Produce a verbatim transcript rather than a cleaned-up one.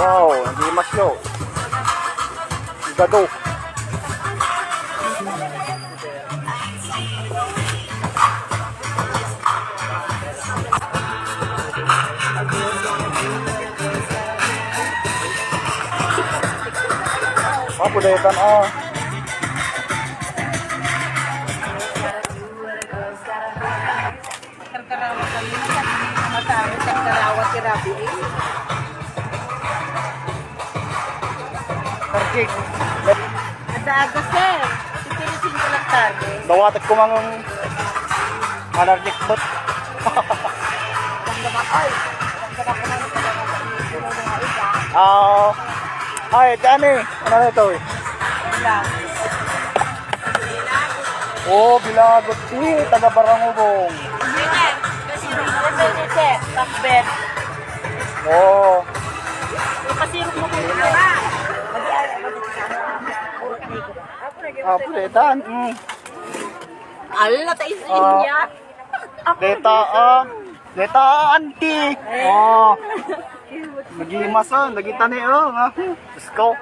Wow, nagimas yo. Gado. Mapulitan, ah. Karkarawa kami, masaro, karkarawa ti rabi, eh. Karjik. Ada aga, sir. Sitirisin ko lang tarde. Dawatek ko mang alergic foot. Ang gabak, ay. Ang gabak ko man, ang gabak ko man, ang gabak ko man. Ah, ay, ito ano eh? Ano na ito eh? Wala. Oh, Bilagot. Eh, taga Barangubong. Sir, takbet. Oh. Ipasirok mo kayo. Ah, pulitan. Mm. Ala, tayo sa Ah. India. Deta, ah. Deta, auntie. Oh. Nagimas, oh. Nagitani, oh. Ah. Diyos ko.